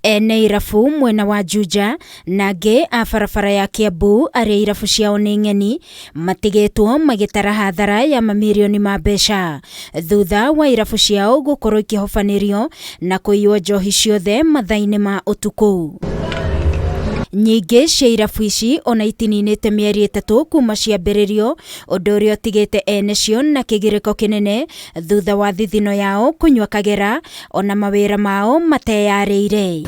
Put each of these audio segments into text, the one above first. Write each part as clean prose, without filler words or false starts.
Ene irabu mwena wa Juja na angĩ a barabara ya Kiambu arĩa irabu ciao nĩ ng'eni matigĩtwo magĩtara hathara ya mamirioni ma mbeca thutha wa irabu ciao gũkorwo ikĩhobanĩrio na kũiywo njohi ciothe mathaa-inĩ ma ũtukũ. Nyingĩ cia irabu ici ona itininĩte mĩeri 3 kuma ciambĩrĩrio, ũndũ ũrĩa ũtigĩte ene cio na kĩgirĩko kĩnene thutha wa thithino yao kũnyua kagera ona mawĩra mao mateyarĩire.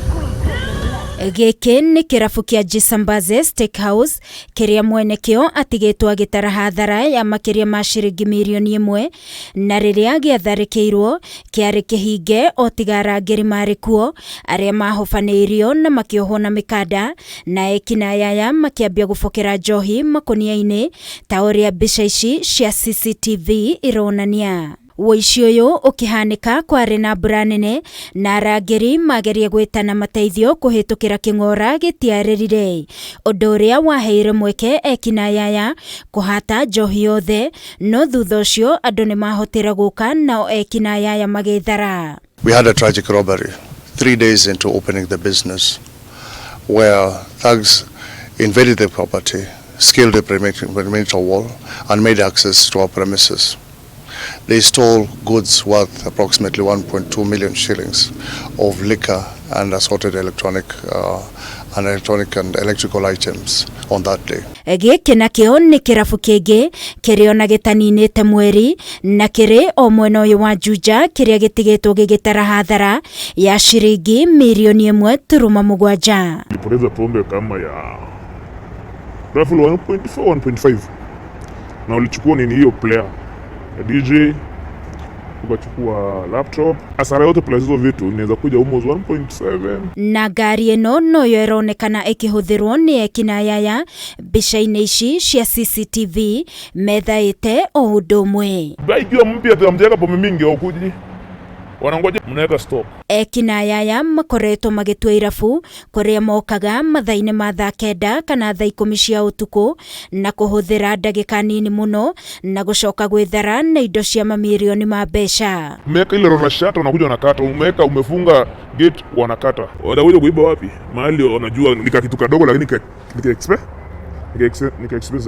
Gĩkĩ nĩ kĩrabu kĩa Jisambaze Steakhouse kĩrĩa mwene kĩo atigĩtwo agĩtara hathara ya makĩria ma ciringi mirioni 1, na rĩrĩa gĩatharĩkĩirwo kĩarĩ kĩhinge o tiga arangĩri marĩ kuo arĩa mahobanĩirio na makĩohwo na mĩkanda, na ekinaĩ aya makĩambia gũbokera njohi makũnia-inĩ ta ũrĩa mbica ici cia CCTV ironania. Ũici ũyũ ũkĩhanĩka kwarĩ na mbura nene na arangĩri mageria gwĩtana mateithio kũhĩtũkĩra kĩng'ora gĩtiarĩrire, ũndũ ũrĩa waheire mweke ekinaĩ aya kũhata njohi yothe, no thutha ũcio andũ nĩmahotire gũka nao ekinaĩ aya magĩthara. We had a tragic robbery 3 days into opening the business, where thugs invaded the property, scaled the perimeter wall, and made access to our premises. They stole goods worth approximately 1.2 million shillings of liquor and assorted electronic and electrical items on that day. Gĩkĩ nakĩo nĩ kĩrabu kĩngĩ kĩrĩ ona gĩtaninĩte mweri na kĩrĩ o mwena ũyũ wa Juja kĩrĩa gĩtigĩtwo gĩgĩtara hathara ya ciringi mirioni 1.7. Nilipoteza pombe kama ya roughly 1.4, 1.5, na ulichukua nini, hiyo player ya DJ, ukachukua laptop. Hasara yote plus hizo vitu inaweza kuja almost 1.7. Na ngari ĩno noyo ĩronekana ĩkĩhũthĩrwo nĩ ekinaĩ aya mbica-inĩ ici cia CCTV methaĩte o ũndũ ũmwe. Bei ikiwa mpya, hamjaweka pombe mingi, haukuji, wanangoja mnaweka stock. Ekinaĩ aya makoretwo magĩtua irabu kũrĩa mokaga mathaa-inĩ ma thaa 9 kana thaa 10 cia ũtukũ na kũhũthĩra ndagĩka nini mũno na gũcoka gwĩthara na indo cia mamirioni ma mbeca. Umeweka ile roller shutter, wanakuja wanakata. Umeweka, umefunga gate, wanakata. Watakuja kuiba wapi? Mahali wanajua ni kitu kadogo, lakini nika expensive.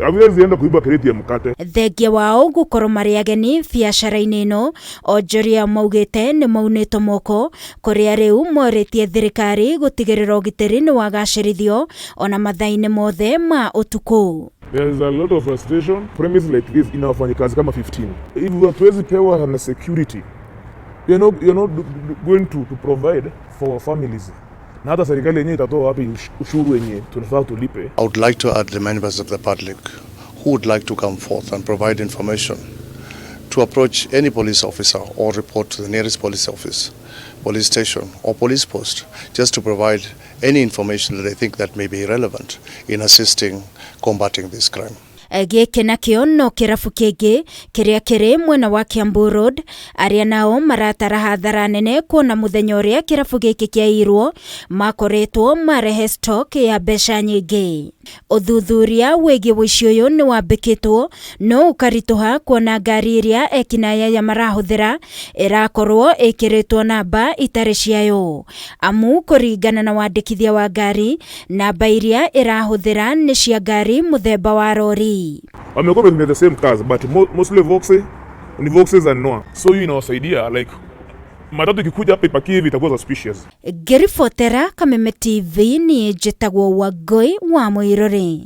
Hawezi enda kuiba kreti ya mkate. Thengia wao gũkorwo marĩ ageni biacara-inĩ ĩno, onjoria maugĩte nĩ maunĩtwo moko kũrĩa rĩu morĩtie thirikari gũtigĩrĩra ũgitĩri nĩ wagacĩrithio ona mathaa-inĩ mothe ma ũtukũ. There is a lot of frustration. Premise like this ina wafanyikazi kama 15. If hatuwezi pewa na security, you're not going to provide for our families. Na hata serikali yenyewe itatoa wapi ushuru yenye tunafaa tulipe? I would like to add the members of the public who would like to come forth and provide information to approach any police officer or report to the nearest police office, police station or police post, just to provide any information that they think that may be relevant in assisting combating this crime. Gĩkĩ nakĩo no kĩrabu kĩngĩ kĩrĩa kĩrĩ mwena wa Kiambu Road arĩa nao maratara hathara nene kuona mũthenya ũrĩa kĩrabu gĩkĩ kĩairwo makoretwo marehe stock ya mbeca nyingĩ. Ũthuthuria wĩgiĩ ũici ũyũ nĩ wambĩkĩtwo no ũkaritũha kuona ngari ĩrĩa ekinaĩ aya marahũthĩra ĩrakorwo ĩkĩrĩtwo namba itarĩ ciayo, amu kũringana na wandĩkithia wa ngari, namba iria ĩrahũthĩra nĩ cia ngari mũthemba wa rori. Wamekuwa wakitumia the same cars, but mostly Voxy, ni Voxes and Noah. So hiyo inawasaidia, like matatu ikikuja hapa ipakie hivi itakuwa suspicious. Ngĩribotera Kameme TV, niĩ njĩtagwo Wangũi wa Mũirũrĩ.